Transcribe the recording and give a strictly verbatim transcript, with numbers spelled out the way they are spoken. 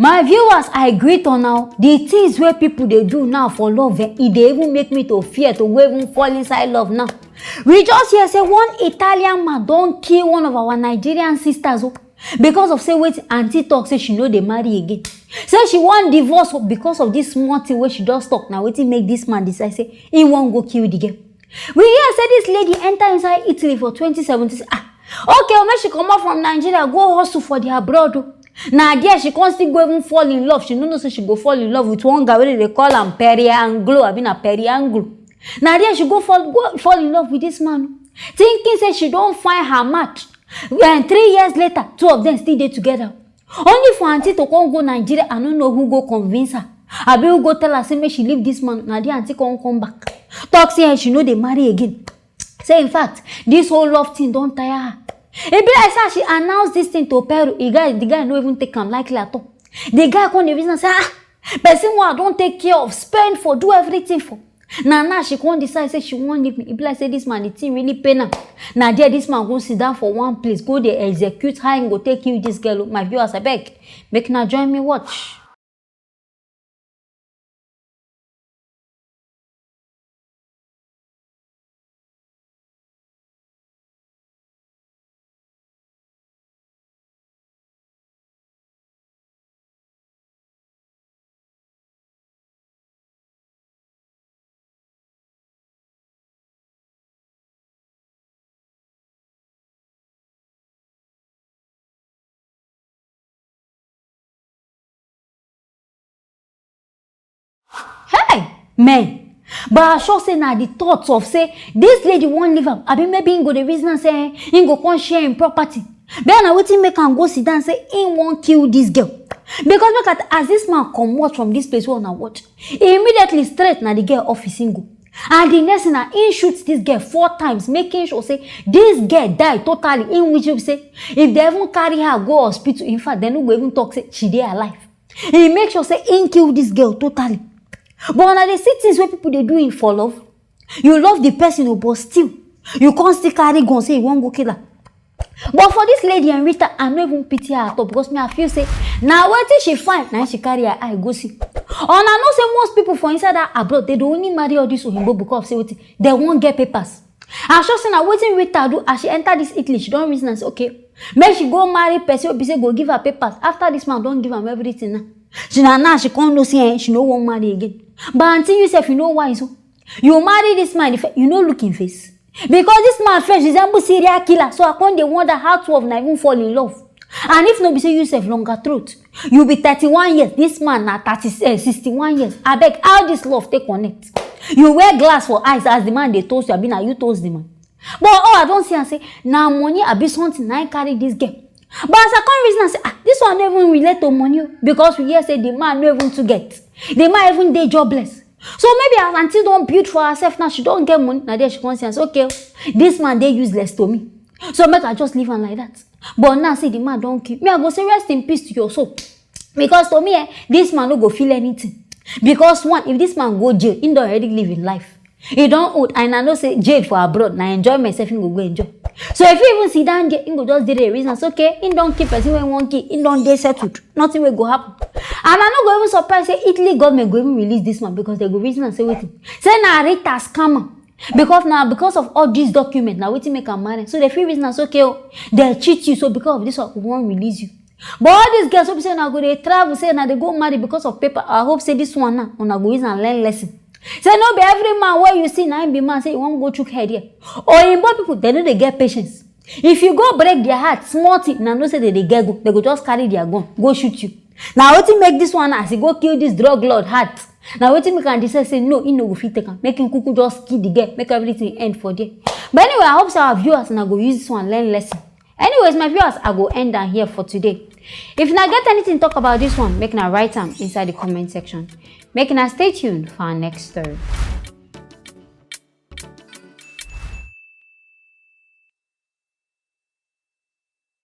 My viewers, I greet una. The things wey people dey do now for love, eh, e dey even make me to fear to go even fall inside love now. We just hear say one Italian man don kill one of our Nigerian sisters o, because of say wetin aunty talk say she no dey marry again. Say she wan divorce because of this small thing wey she just talk. Na wetin make this man decide say he wan go kill the girl. We hear say this lady enter inside Italy for twenty seventeen. Say, ah, okay, make she comot from Nigeria, go hustle for the abroad o. Na there she come still go even fall in love. She no know say she go fall in love with one guy wey dey call am Perianglo, abi na Perianglo. Na there she go fall, go fall in love with this man, thinking say she don find her match. And three years later, two of them still dey together. Only for aunty to come go Nigeria, I no know who go convince her. Abi who go tell her say make she leave this man. Na the aunty come come back, talk say, eh, she no dey marry again. Say in fact, this whole love thing don tire her. E be like say she announce this thing to Peru. The guy, the guy no even take am lightly at all. The guy come dey reason say, ah, person wey I don take care of, spend for, do everything for. Na now she come decide say she wan leave me. E be like say this man, the thing really pain am. Na there this man go sit down for one place, go dey execute how him go take kill this girl o. My viewers, abeg, make una join me watch. Hey, men. But I sure say na the thoughts of say this lady wan leave am, abi maybe him go dey reason am say, eh, him go come share him property. But na wetin make am go sit down say him wan kill this girl. Because make I t-, as this man comot from this place wey una watch, he immediately straight na the girl office him go. And the next thing na him shoot this girl four times, making sure say this girl die totally. In which way say if they even carry her go hospital, in fact, they no go even talk say she dey alive. He make sure say him kill this girl totally. But una dey see things wey people dey do him for love. You love the person o, but still you come still carry gun say you wan go kill her. But for this lady and Rita, I no even pity her at all, because me, I feel say na wetin she find na she carry her eye go see. Una know say most people for inside that abroad, they dey only marry all this oyinbo because of say wetin, they wan get papers. I sure say na wetin Rita do as she enter this Italy. She don reason and say, okay, make she go marry person wey be say go give her papers. After this man don give am everything now, she na now she come know say, eh, she no wan marry again. But aunty, you sef, you no wise o. You marry this man, if you no look him face, because this man face resemble serial killer. So I come dey wonder how two of una even fall in love. And if no be say you sef longer throat, you be thirty-one years, this man na thirty, eh, sixty-one years. Abeg, how this love take connect? You wear glass for eyes as the man dey toast you, abi na you toast the man? But oh, I don see am say na money abi something na him carry this girl. But as I come reason am say, ah, this one no even relate to money o, because we hear say the man no even too get. The man even dey jobless. So maybe as aunty don build for herself now, she don get money. Na there she come see am say, okay, this man dey useless to me. So make I just leave am like that. But now see the man don kill. Me, I go say rest in peace to your soul. Because to me, eh, this man no go feel anything. Because one, if this man go jail, he don already live him life. He don old, and I know say jail for abroad na enjoyment sef he go go enjoy. So if he even sit down there, he go just dey there reason say, okay, he don kill person wey he wan kill, he don dey settled, nothing wey go happen. And I no go even surprise say Italy government go even release this man, because they go reason am say wetin, say na Rita scam am. Because na because of all these documents na wetin make am marry. So they fit reason am say, okay o, they cheat you, so because of this one, we wan release you. But all these girls wey be say una go dey travel, say una dey go marry because of paper, I hope say this one now una go use am learn lesson. Say no be every man wey you see na him be man, say you wan go chook head here. Oyinbo people, they no dey get patience. If you go break their heart small thing, una know say they dey get go, they go just carry their gun go shoot you. Na wetin make this one, as he go kill this drug lord heart, na wetin make am decide say no, he no go fit take am, make him kuku just kill the girl, make everything end for there. But anyway, I hope say our viewers una go use this one learn lesson. Anyways, my viewers, I go end am here for today. If una get anything talk about this one, make una write am inside the comment section. Make una stay tuned for our next story.